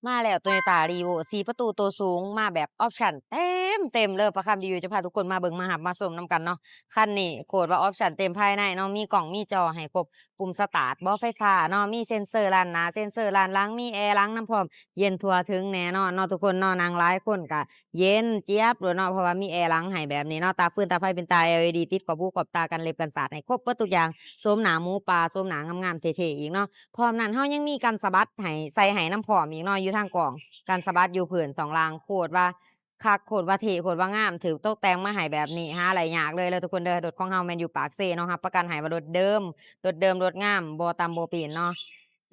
ມາແລ້ວ ໂຕໂຍຕ້າ ຣີໂວ້ ສີ່ປະຕູໂຕສູງ ມາແບບອອບຊັນເຕັມໆເລີຍ. ປາຄຳຣີວິວຈະພາທຸກຄົນມາເບິ່ງມາຮັບມາຊົມນຳກັນເນາະ. ຄັນນີ້ໂຄດວ່າອອບຊັນເຕັມພາຍໃນເນາະ, ມີກ້ອງມີຈໍໃຫ້ຄົບ, ປຸ່ມສະຕາດບໍ່ໄຟຟ້າເນາະ, ມີເຊັນເຊີລ້ານໜ້າ ເຊັນເຊີລ້ານຫຼັງ, ມີແອຫຼັງນຳພ້ອມ, ເຢັນທົ່ວເຖິງແນ່ນອນເນາະທຸກຄົນເນາະ. ນັ່ງຫຼາຍຄົນກະເຢັນຈຽບໂລດເນາະ ເພາະວ່າມີແອຫຼັງໃຫ້ແບບນີ້ເນາະ. ຕາຟືນຕາໄຟເປັນຕາ ແອລອີດີ ຕິດຂອບຫູຂອບຕາ ກັນເລັບກັນສາດ ໃຫ້ຄົບເບິດທຸກຢ່າງ, ໂສມໜ້າໝູປ່າ ໂສມໜ້າງາມໆເທ່ໆອີກເນາະ. ພ້ອມນັ້ນເຮົາຍັງມີກັນສະບັດໃຫ້ໃສ່ໃຫ້ນຳພ້ອມອີກເນາະ ຢູ່ທາງກ້ອງ. ກັນສະບັດຢູ່ພື້ນຊ່ອງລ່າງ ໂຄດວ່າຄັກ ໂຄດວ່າເທ່ ໂຄດວ່າງາມ, ຖືກຕົກແຕ່ງມາໃຫ້ແບບນີ້ ຫາໄດ້ຍາກເລີຍເດີທຸກຄົນເດີ. ລົດຂອງເຮົາແມ່ນຢູ່ປາກເຊເນາະ, ຮັບປະກັນໃຫ້ວ່າລົດເດີມ, ລົດເດີມ ລົດງາມ ບໍ່ຕຳບໍ່ປີ້ນເນາະ.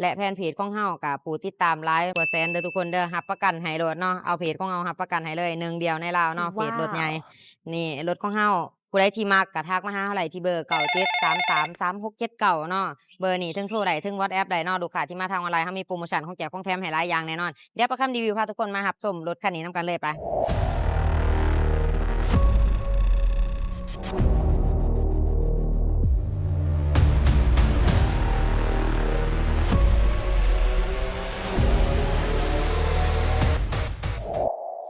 ແລະແຟນເພຈຂອງເຮົາກະຜູ້ຕິດຕາມຫຼາຍກວ່າແສນເດີທຸກຄົນເດີ, ຮັບປະກັນໃຫ້ໂລດເນາະ. ເອົາເພຈຂອງເຮົາຮັບປະກັນໃຫ້ເລີຍ ໜຶ່ງດຽວໃນລາວເນາະ, ວ້າວ ເພຈລົດໃຫຍ່ນີ້. ລົດຂອງເຮົາ ຜູ້ໃດທີ່ມັກກະທັກມາຫາເຮົາໄດ້ທີ່ເບີ ເກົ້າເຈັດສາມສາມສາມຫົກເຈັດເກົ້າເນາະ. ເບີນີ້ເທິງໂທໄດ້ ເທິງ WhatsApp ໄດ້ເນາະ. ລູກຄ້າທີ່ມາທາງອອນລາຍ ເຮົາມີໂປຣໂມຊັນຂອງແຈກຂອງແຖມໃຫ້ຫຼາຍຢ່າງແນ່ນອນ. ດຽວປາຄຳຣີວິວພາທຸກຄົນມາຮັບຊົມລົດຄັນນີ້ນຳກັນເລີຍ ໄປ.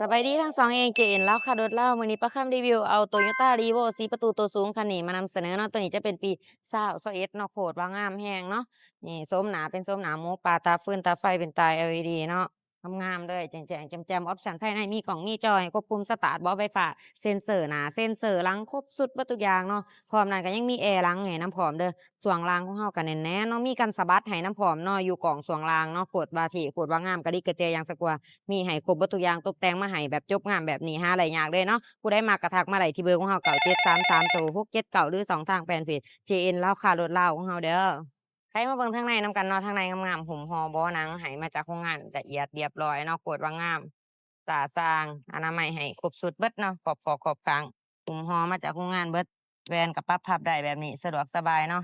ສະບາຍດີທັງສອງເອງ ເຈເອັນ ລາວຄ້າລົດລາວ. ມື້ນີ້ປາຄຳຣີວິວເອົາໂຕໂຍຕ້າ ຣີໂວ້ ສີ່ປະຕູໂຕສູງຄັນນີ້ມານຳສະເໜີເນາະ. ໂຕນີ້ຈະເປັນປີ ຊາວຊາວເອັດເນາະ, ໂຄດວ່າງາມແຮງເນາະ. ນີ້ໂສມໜ້າເປັນໂສມໜ້າໝູປ່າ, ຕາຟືນຕາໄຟເປັນຕາ ແອລອີດີ ເນາະ, ງາມໆເລີຍ ແຈ້ງໆແຈ່ມໆ. ອອບຊັນພາຍໃນມີກ້ອງມີຈໍໃຫ້ຄົບຄຸມ, ສະຕາດບໍ່ໄຟຟ້າ, ເຊັນເຊີໜ້າ ເຊັນເຊີຫຼັງ, ຄົບຊຸດເບິດທຸກຢ່າງເນາະ. ພ້ອມນັ້ນກໍຍັງມີແອຫຼັງໃຫ້ນຳພ້ອມເດີ. ຊ່ວງລ່າງຂອງເຮົາກໍແໜ້ນໆເນາະ, ມີກັນສະບັດໃຫ້ນຳພ້ອມເນາະ, ຢູ່ກ້ອງຊ່ວງລ່າງເນາະ. ໂຄດວ່າເທ່ ໂຄດວ່າງາມ, ກະດິກກະແຈຢ່າງສະກົວ, ມີໃຫ້ຄົບເບິດທຸກຢ່າງ, ຕົບແຕ່ງມາໃຫ້ແບບຈົບງາມແບບນີ້ ຫາໄດ້ຍາກເລີຍເນາະ. ຜູ້ໃດມັກກໍທັກມາໄດ້ທີ່ເບີຂອງເຮົາ ເກົ້າເຈັດສາມສາມໂຕຫົກເຈັດເກົ້າ ຫຼືຊ່ອງທາງແຟນເພຈ ເຈເອັນ ລາວຄ້າລົດລາວຂອງເຮົາເດີ. ໄປມາເບິ່ງທາງໃນນຳກັນເນາະ. ທາງໃນງາມໆ ຫຸ້ມຫໍ່ເບາະໜັງໃຫ້ມາຈາກໂຮງງານ ລະອຽດລຽບລ້ອຍເນາະ, ໂຄດວ່າງາມ, ສະອາດສະອ້າງ, ອະນາໄມໃຫ້ຄົບຊຸດເບິດເນາະ, ຂອບຂອບຂອບຂ້າງ ຫຸ້ມຫໍ່ມາຈາກໂຮງງານເບິດ. ແວ່ນກໍປັບພັບໄດ້ແບບນີ້ ສະດວກສະບາຍເນາະ.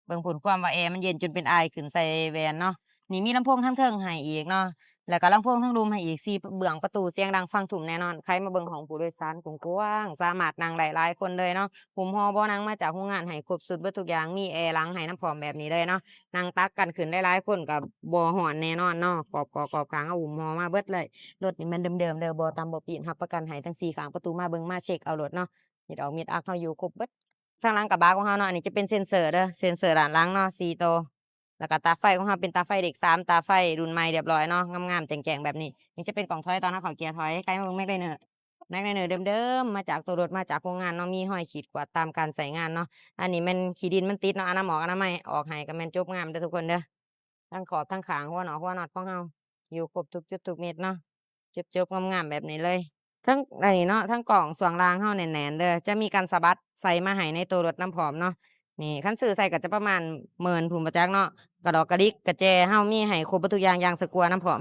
ເບິ່ງພຸ້ນ ຄວາມວ່າແອມັນເຢັນຈົນເປັນອາຍຂຶ້ນໃສ່ແວ່ນເນາະ. ນີ້ມີລຳໂພງທາງເທິງໃຫ້ອີກເນາະ, ແລ້ວກໍລຳໂພງທາງລຸ່ມໃຫ້ອີກ ສີ່ເບື້ອງປະຕູ ສຽງດັງຟັງທຸ້ມແນ່ນອນ. ໃຜມາເບິ່ງຫ້ອງຜູ້ໂດຍສານກວ້າງໆ ສາມາດນັ່ງໄດ້ຫຼາຍຄົນເລີຍເນາະ. ຫຸ້ມຫໍ່ເບາະໜັງມາຈາກໂຮງງານໃຫ້ຄົບຊຸດເບິດທຸກຢ່າງ, ມີແອຫຼັງໃຫ້ນຳພ້ອມແບບນີ້ເລີຍເນາະ. ນັ່ງຕັກກັນຂຶ້ນຫຼາຍໆຄົນກໍບໍ່ຮ້ອນແນ່ນອນເນາະ. ຂອບ ຂອບ ຂອບຂ້າງ ເອົາຫຸ້ມຫໍ່ມາເບິດເລີຍ. ລົດນີ້ແມ່ນເດີມໆເດີ, ບໍ່ຕຳບໍ່ປີ້ນ, ຮັບປະກັນໃຫ້ທັງສີ່ຂ້າງປະຕູ. ມາເບິ່ງມາເຊັກເອົາໂລດເນາະ. ມິດອອກມິດອັກເຮົາຢູ່ຄົບເບິດ. ທາງຫຼັງກະບະຂອງເຮົາເນາະ, ອັນນີ້ຈະເປັນເຊັນເຊີເດີ, ເຊັນເຊີດ້ານຫຼັງເນາະ ສີ່ໂຕ. ແລ້ວກະຕາໄຟຂອງເຮົາເປັນຕາໄຟເລກສາມ, ຕາໄຟລຸ້ນໃໝ່ລຽບລ້ອຍເນາະ, ງາມໆແຈ້ງໆແບບນີ້. ນີ້ຈະເປັນກ້ອງຖອຍຕອນເຮົາເຂົ້າເກຍຖອຍ. ໃກ້ມາເບິ່ງແມັກໄລເນີ, ແມັກໄລເນີເດີມໆ ມາຈາກໂຕລົດ ມາຈາກໂຮງງານເນາະ, ມີຮອຍຂີດກວາດຕາມການໃຊ້ງານເນາະ. ອັນນີ້ແມ່ນຂີ້ດິນມັນຕິດເນາະ, ອະນາໝອກອະນາໄມອອກໃຫ້ກໍແມ່ນຈົບງາມເດີທຸກຄົນເດີ. ທັງຂອບທັງຂ້າງ ຫົວນອກຫົວນັອດຂອງເຮົາຢູ່ຄົບທຸກຈຸດທຸກເມັດເນາະ, ຈົບໆງາມໆແບບນີ້ເລີຍ. ທັງ ອັນນີ້ເນາະ, ທັງກ້ອງຊ່ວງລ່າງເຮົາແໜ້ນໆເດີ, ຈະມີກັນສະບັດໃສ່ມາໃຫ້ໃນໂຕລົດນຳພ້ອມເນາະ. ນີ້ ຄັນຊື້ໃສ່ກໍຈະປະມານໝື່ນພຸ້ນບໍ່ຈັກເນາະ. ກະດອກກະດິກກະແຈເຮົາມີໃຫ້ຄົບເບິດທຸກຢ່າງ, ຢ່າງສະກົວນຳພ້ອມ.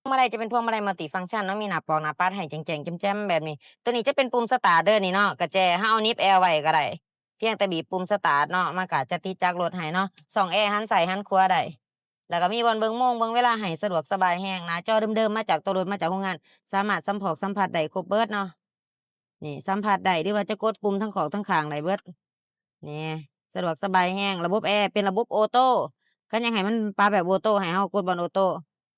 ພວງມາໄລຈະເປັນພວງມາໄລມັລຕິຟັງຊັນເນາະ, ມີໜ້າປອກໜ້າປັດໃຫ້ແຈ້ງໆແຈ່ມໆແບບນີ້. ໂຕນີ້ຈະເປັນປຸ່ມສະຕາດເດີນີ້ເນາະ, ກະແຈເຮົາເອົາໜີບແອວໄວ້ກໍໄດ້. ພຽງແຕ່ບີບປຸ່ມສະຕາດເນາະ, ມັນກະຈະຕິດຈັກລົດໃຫ້ເນາະ. ຊ່ອງແອຫັນຊ້າຍຫັນຂວາໄດ້, ແລ້ວກໍມີບ່ອນເບິ່ງໂມງ ເບິ່ງເວລາໃຫ້ສະດວກສະບາຍແຮງ. ໜ້າຈໍເດີມໆ ມາຈາກໂຕລົດ ມາຈາກໂຮງງານ, ສາມາດສຳພອກສຳຜັດໄດ້ຄົບເບິດເນາະ. ນີ້ ສຳຜັດໄດ້ ຫຼືວ່າຈະກົດປຸ່ມທັງຂອກທັງຂ້າງໄດ້ເບິດ. ນີ້ ສະດວກສະບາຍແຮງ. ລະບົບແອເປັນລະບົບໂອໂຕ້, ຄັນຢາກໃຫ້ມັນປັບແບບໂອໂຕ້ ໃຫ້ເຮົາກົດບ່ອນໂອໂຕ້,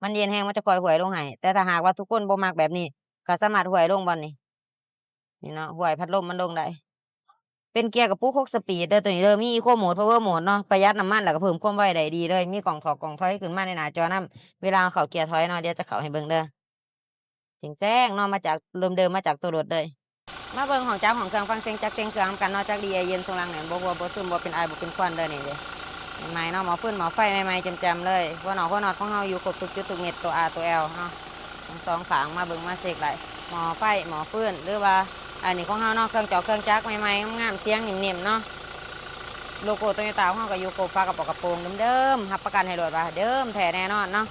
ມັນເຢັນແຮງ ມັນຈະຄ່ອຍຫວຍລົງໃຫ້. ແຕ່ຖ້າຫາກວ່າທຸກຄົນບໍ່ມັກແບບນີ້ ກໍສາມາດຫວຍລົງບ່ອນນີ້. ນີ້ເນາະ, ຫວຍພັດລົມມັນລົງໄດ້. ເປັນເກຍກະປຸກຫົກສະປີດເດີ ໂຕນີ້ເດີ, ມີອີໂຄໂໝດ ພາວເວີໂໝດເນາະ, ປະຢັດນ້ຳມັນ ແລ້ວກະເພີ່ມຄວາມໄວໄດ້ດີເລີຍ. ມີກ້ອງຖອກກ້ອງຖອຍຂຶ້ນມາໃນໜ້າຈໍນຳ ເວລາເຮົາເຂົ້າເກຍຖອຍເນາະ. ດຽວຈະເຂົ້າໃຫ້ເບິ່ງເດີ, ແຈ້ງໆເນາະ, ມາຈາກ ເລີ່ມເດີມມາຈາກໂຕລົດເລີຍ. ມາເບິ່ງຫ້ອງຈັກຫ້ອງເຄື່ອງ, ຟັງສຽງຈັກສຽງເຄື່ອງນຳກັນເນາະ. ຈັກດີແອເຢັນ, ຊ່ວງລ່າງແໜ້ນ, ບໍ່ຮົ່ວບໍ່ຊຶມ, ບໍ່ເປັນອາຍບໍ່ເປັນຄວັນເດີ. ນີ້ເດ້ ໃໝ່ໆເນາະ, ໝໍ້ຟືນໝໍ້ໄຟໃໝ່ໆແຈ່ມໆເລີຍ. ຫົວນອກຫົວນັອດຂອງເຮົາຢູ່ຄົບທຸກຈຸດທຸກເມັດ, ໂຕອາໂຕແອວເນາະ ທັງສອງຂ້າງ. ມາເບິ່ງມາເຊັກໄດ້ ໝໍ້ໄຟໝໍ້ຟືນ ຫຼືວ່າອັນນີ້ຂອງເຮົາເນາະ, ເຄື່ອງຈອກເຄື່ອງຈັກໃໝ່ໆງາມໆ ສຽງນິ່ມໆເນາະ. ໂລໂກ້ໂຕໂຍຕ້າຂອງເຮົາກໍຢູ່ຄົບ, ຝາກະປ໋ອງກະໂປງເດີມໆ, ຮັບປະກັນໃຫ້ໂລດວ່າເດີມແທ້ແນ່ນອນເນາະ.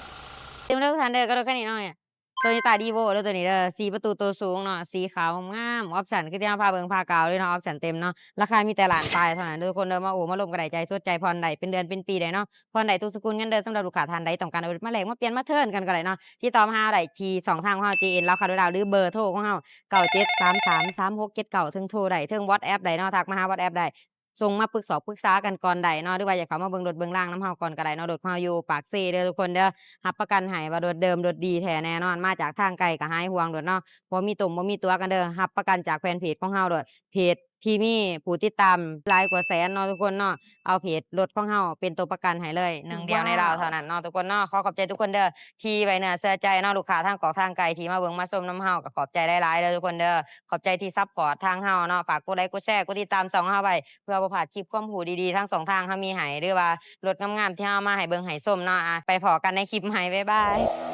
ເຕັມເລີຍທ່ານເດີ, ກັບລົດຄັນນີ້ເນາະ. ໂຕໂຍຕ້າ ຣີໂວ້ ເດີ ໂຕນີ້ເດີ, ສີ່ປະຕູໂຕສູງເນາະ, ສີຂາວງາມ, ອອບຊັນຄືທີ່ເຮົາພາເບິ່ງພາກ່າວເລີຍເນາະ, ອອບຊັນເຕັມເນາະ, ລາຄາມີແຕ່ລ້ານປາຍເທົ່ານັ້ນເດີ ທຸກຄົນເດີ. ມາໂອ້ມາລົມກັນໄດ້, ຈ່າຍສົດຈ່າຍຜ່ອນໄດ້, ເປັນເດືອນເປັນປີໄດ້ເນາະ, ຜ່ອນໄດ້ທຸກສະກຸນເງິນເດີ. ສຳລັບລູກຄ້າທ່ານໃດຕ້ອງການເອົາລົດມາແລກມາປ່ຽນມາເທີນກັນກໍໄດ້ເນາະ, ຕິດຕໍ່ມາຫາໄດ້ທີ່ຊ່ອງທາງຂອງເຮົາ ເຈເອັນ ລາວຄ້າລົດລາວ ຫຼືເບີໂທຂອງເຮົາ ເກົ້າເຈັດສາມສາມສາມຫົກເຈັດເກົ້າ ເທິງໂທໄດ້ ເທິງ WhatsApp ໄດ້ເນາະ, ທັກມາຫາ WhatsApp ໄດ້. ສົ່ງມາປຶກສອກປຶກສາກັນກ່ອນໄດ້ເນາະ ຫຼືວ່າຢາກເຂົ້າມາເບິ່ງລົດເບິ່ງລາງນຳເຮົາກ່ອນກໍໄດ້ເນາະ. ລົດຂອງເຮົາຢູ່ປາກເຊເດີທຸກຄົນເດີ ຮັບປະກັນໃຫ້ວ່າລົດເດີມລົດດີແທ້ແນ່ນອນ ມາຈາກທາງໄກກໍຫາຍຫ່ວງໂລດເນາະ ບໍ່ມີຕົມບໍ່ມີຕົວກັນເດີ ຮັບປະກັນຈາກແຟນເພຈຂອງເຮົາໂລດ ເພຈທີ່ມີຜູ້ຕິດຕາມຫຼາຍກວ່າແສນເນາະທຸກຄົນເນາະ ເອົາເພຈລົດຂອງເຮົາເປັນຕົວປະກັນໃຫ້ເລີຍ ໜຶ່ງດຽວໃນລາວເທົ່ານັ້ນເນາະທຸກຄົນເນາະ. ຂໍຂອບໃຈທຸກຄົນເດີ ທີ່ໄວ້ເນື້ອເຊື່ອໃຈເນາະ ລູກຄ້າທາງກອກທາງໄກທີ່ມາເບິ່ງມາຊົມນຳເຮົາ ກໍຂອບໃຈຫຼາຍໆເດີທຸກຄົນເດີ ຂອບໃຈທີ່ຊັບພອດທາງເຮົາເນາະ ຝາກກົດໄລກົດແຊ ກົດຕິດຕາມຊ່ອງເຮົາໄວ້ ເພື່ອບໍ່ພາດຄລິບຄວາມຮູ້ດີໆ ທາງຊ່ອງທາງເຮົາມີໃຫ້ ຫຼືວ່າລົດງາມໆ ທີ່ເຮົາເອົາມາໃຫ້ເບິ່ງໃຫ້ຊົມເນາະ. ອາ ໄປພໍ້ກັນໃນຄລິບໃໝ່ ບາຍບາຍ.